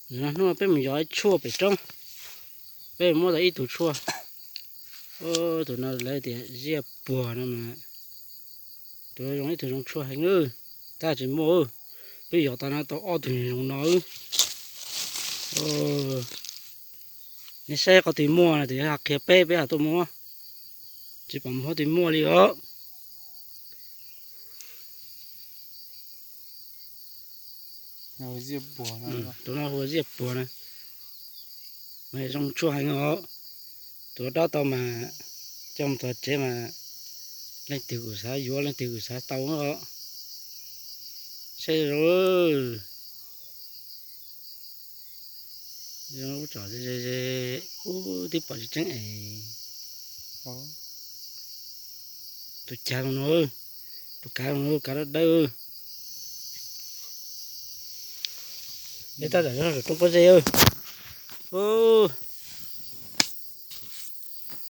Hnub no peb mus yos ib tshuaj pem roob, peb muab tau ib tug tshuaj. Tus no lawv tias ziaj puag no mas, tus zoo ib tug zoo tshuaj heev. Tab tsis muaj, peb yos tau no tau ob tug zoo no. Nej saib qhov twg muaj no ces qhia peb, peb ho tuaj muab, tsis pom qhov twg muaj li os. Tus no hu ua ziaj puag na, mas zoo tshuaj heev os. Tus dob tau mas coj mus txog tsev mas leej twg kuj xav yuav, leej twg kuj xav tau os. Saib zoo, ub tsom ze ze, ub twb pom tseeb tseeb es. Tus cav zoo no, tus kav zoo no, kav dawb dawb. Peb tab tom nyob saum roob pob zeb.